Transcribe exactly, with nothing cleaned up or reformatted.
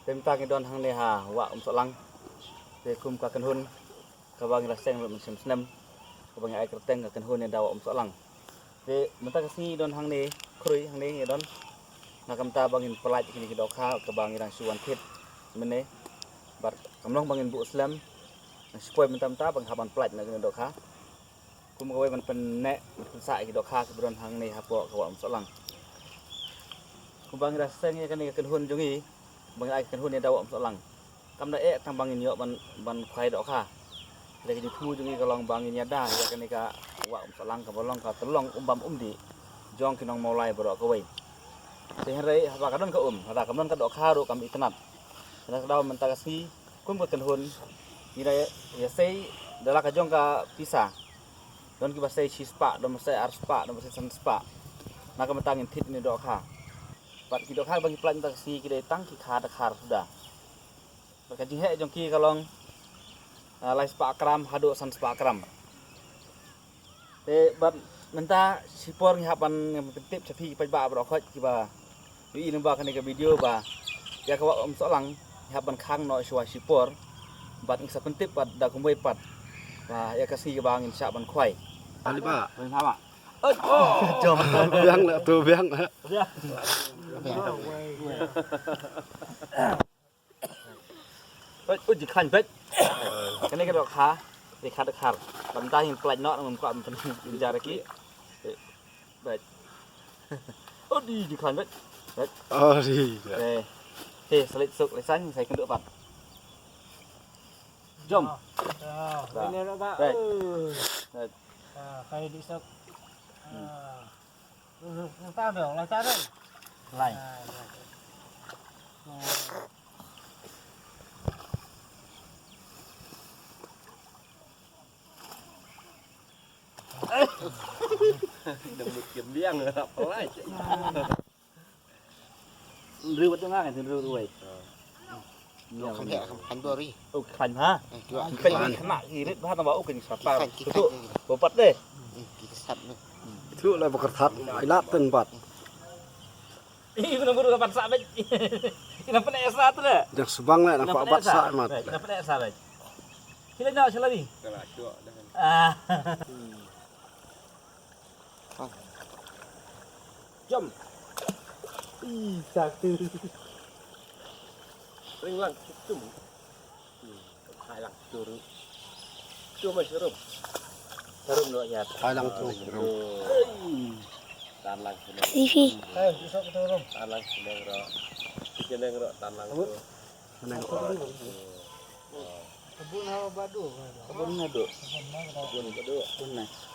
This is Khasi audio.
Te mynta ngi don hangne ha Wah Umsohlang. Te kum ka kynhun kaba ngi la seng lut mynshem snem, kaba ngi ai kyrteng ka kynhun ïa da Wah Umsohlang. Te mynta ka sngi don hangne, khrui hangne ngi don. Na ka bynta ba ngin pynlait ïa kine ki dohkha kaba ngi dang shu wan thied mynne. Bad kam long ba ngin buh slem. Nang shu poi mynta mynta ba ngi hap ban pynlait na kine ki dohkha. Kum kawei ban pynneh ban pynsah ïa ki dohkha kiba don hangne hapoh ka Wah Umsohlang. Kumba ngi da seng ïa kane ka kynhun jong ngi, ba ngi ai ka kynhun ïa da Wah Umsohlang. Kam da eh tang ba ngin ïoh ban, ban khwai dohkha. Te ka jingthmu jong ngi ka long ba ngin ïada ïa kane ka Wah Umsohlang kaba long ka tyllong umbam umdih jong ki nong Mawlai baroh kawei. Te hynrei haba ka don ka um, haba kam don ka dohkha ruh kam itynnad. Te na ka daw mynta ka sngi kum ka kynhun ngi da ïa, ïa sei da la ka jong ka pisa. Don kiba sei shispah, don ba sei arspah, don ba sei sanspah. Na ka bynta ngin thied ïa kine dohkha. Bad ki dohkha ba ngi pynlait mynta ka sngi ki dei tang ki kha dkhar suda. Bad ka jingheh jong ki ka long, ah, lai spah gram haduh san spah gram. Te bad mynta shipor ngi hap ban, ngi hap ban pyntip sha phi ki paidbah baroh khoit kiba ïohi lyngba kane ka video ba ïa ka Wah Umsohlang ngi hap ban khang noh shuwa shipor. Bad ngi sa pyntip bad da kumwei pat ba ïa ka sngi kaba ngin shah ban khwai. Ali ba. Ba ngin hap ba. Jom. Biang lah tu, biang lah. Oi, oi, jingkhlaiñ bad. Kane ka dohkha, dohkha dkhar. Bad mynta ngin pynlait noh, ngam kwah ban pynjar ki. Bad. Oi, jingkhlaiñ bad. Bad. Oi. Eh. Te, sa leit suk, leit san, sa ïakynduh pat. Jom. Ah, ini lah, Pak. Bad. Eh. Bad. Ah, kayu di suk. Hmm. Ah. Lai. Dah mungkin biang apa lai. Rui wat nga kan rui rui. Lo kham heh kham khlaiñ bha ri. Oh, khlaiñ ha. Eh, tu. Khlaiñ khlaiñ. Kena irit bha tang ba u kan sata. Khlaiñ, tu. Khlaiñ. Bopat deh. Eh, ki sat ni. Tu lah bakar that. Ilat ten bat. Ih, benar-benar dapat sat bet. Ina pernah esa tu deh. Jang subang lah nak bat sat mat. Ina pernah esa bet. Sila nak sila ni. Kena cuak dah. Ah. Jom. Ih, satu. Ring lang, tum. Hmm, hai lang, tu ru. Tu mai serum. Serum lo ya. Hai lang tu. Serum. Hei. Tan lang sini. Ifi. Hei, isok tu rum. Tan lang sini ro. Sini ro, tan lang tu. Kebun hawa badu. Kebun badu. Kebun badu. Kebun badu.